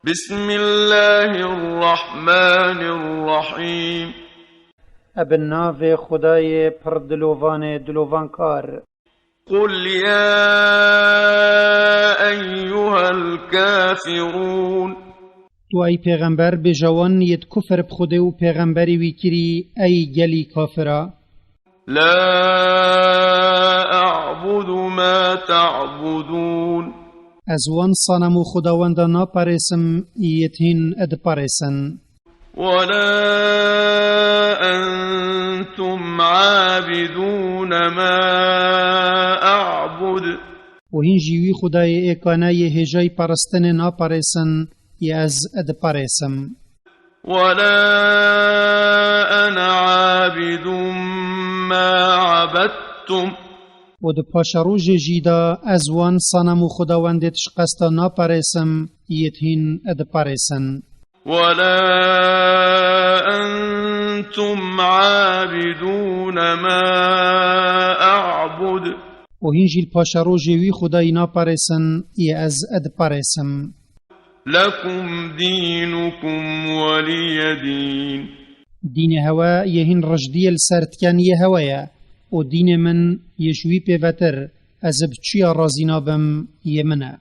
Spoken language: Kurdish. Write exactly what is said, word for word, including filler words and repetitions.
بسم الله الرحمن الرحيم. Ebe navê Xwedayê pir dilovanê dilovankar. قل يا أيها الكافرون. Tu ey pêxember bêje wan yêt kufr bi Xwedê û pêxemberî wî kirî, ey gelî kafira. لا أعبد ما تعبدون. Ez wan sanem û xwedawenda naparêsim, yêt hîn diparêsin. ولا أنتم عابدون ما أعبد. Û hîn jî wî Xwedayê êkane yê hêjayî parastinê naparêsin, yê ez diparêsim. ولا أنا عابد ما عبدتم. Û di paşerojê jî de ez wan sanem û xwedawendêt ji qesta naparêsim, yêt hîn diparêsin. ولا أنتم عابدون ما أعبد. Û hîn jî li paşerojê wî Xwedayî naparêsin, yê ez diparêsim. لكم دينكم ولي دين. Dînê hewe yê hîn rijdiyê li ser diken yê hewe ye û dînê min yê ji wî pêvetir, ez bi çi ya razî nabim, yê min e.